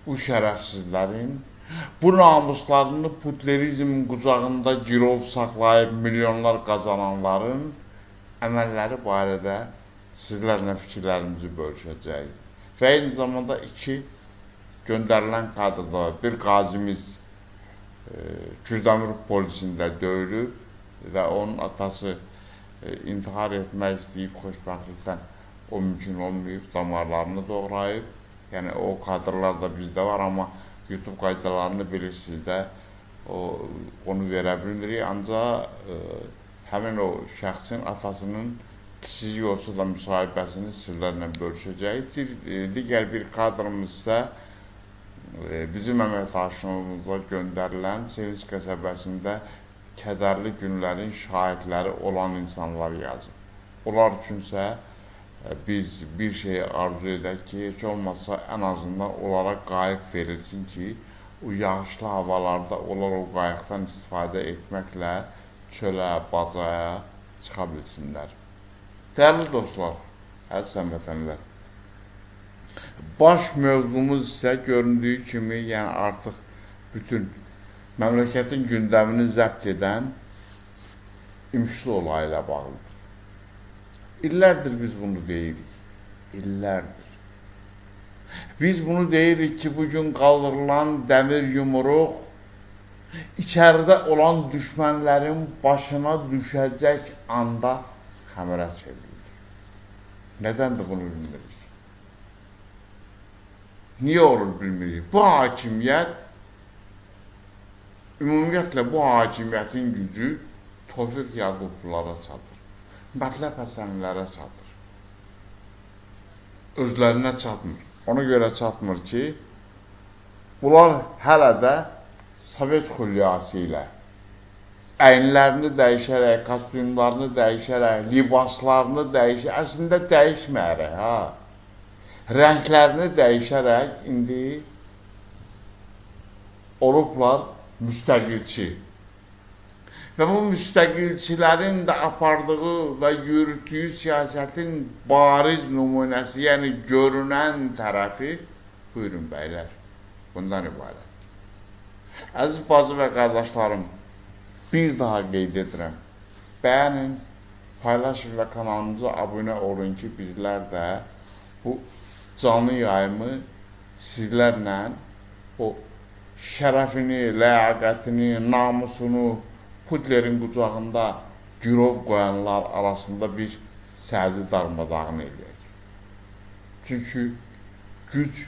bu şərəfsizlərin, bu namuslarını putlerizmin qucağında girov saxlayıb milyonlar qazananların əməlləri barədə sizlərlə fikirlərimizi bölüşəcəyik. Və eyni zamanda iki göndərilən kadrda bir qazimiz Kürdəmir polisində döyülüb və onun atası intihar etmək istəyib, xoşbəxtlikdən o mümkün olmayıb, damarlarını doğrayıb. Yəni o kadrlar da bizdə var, amma YouTube qaydalarını bilirsiniz də, onu verə bilmirik. Ancaq həmin o şəxsin atasının kiçicik olsa da müsahibəsini sizlərlə bölüşəcəyik. Digər bir kadrımız isə bizim əməkdaşımıza göndərilən Sevinç qəsəbəsində kədərli günlərin şahidləri olan insanlar yazıb. Onlar üçünsə biz bir şey arzu edək ki, heç olmazsa ən azından onlara qayıq verilsin ki, o yağışlı havalarda onlar o qayıqdan istifadə etməklə çölə, bacaya çıxa bilsinlər. Dəyərli dostlar, əziz həmvətənlər, baş mövzumuz isə göründüyü kimi, yəni artıq bütün məmləkətin gündəmini zəbt edən İmişli olayı ilə bağlıdır. İllərdir biz bunu deyirik, illərdir. Biz bunu deyirik ki, bugün qaldırılan dəmir yumruq içəridə olan düşmənlərin başına düşəcək anda xəmirə çevrilir. Nədəndir bunu bilmirik? Niyə olur bilmirik? Bu hakimiyyət, ümumiyyətlə bu hakimiyyətin gücü Tofiq Yaqublulara çatır. Mətləb Həsənlilərə çatır. Özlərinə çatmır. Ona görə çatmır ki, bunlar hələ də Sovet xülyası ilə əyinlərini dəyişərək, kostyumlarını dəyişərək, libaslarını dəyişərək, əslində dəyişməyərək, ha, rənglərini dəyişərək indi olublar müstəqilçi. Və bu müstəqilçilərin də apardığı və yürütdüyü siyasətin bariz nümunəsi, yəni görünən tərəfi, buyurun bəylər, bundan ibarət. Əziz bacı və qardaşlarım, bir daha qeyd edirəm, bəyənin, paylaşın və kanalımıza abunə olun ki, bizlər də bu canlı yayımı sizlərlə o şərəfini, ləyaqətini, namusunu Putlerin qucağında girov qoyanlar arasında bir sədi darmadağın eləyək. Çünki güc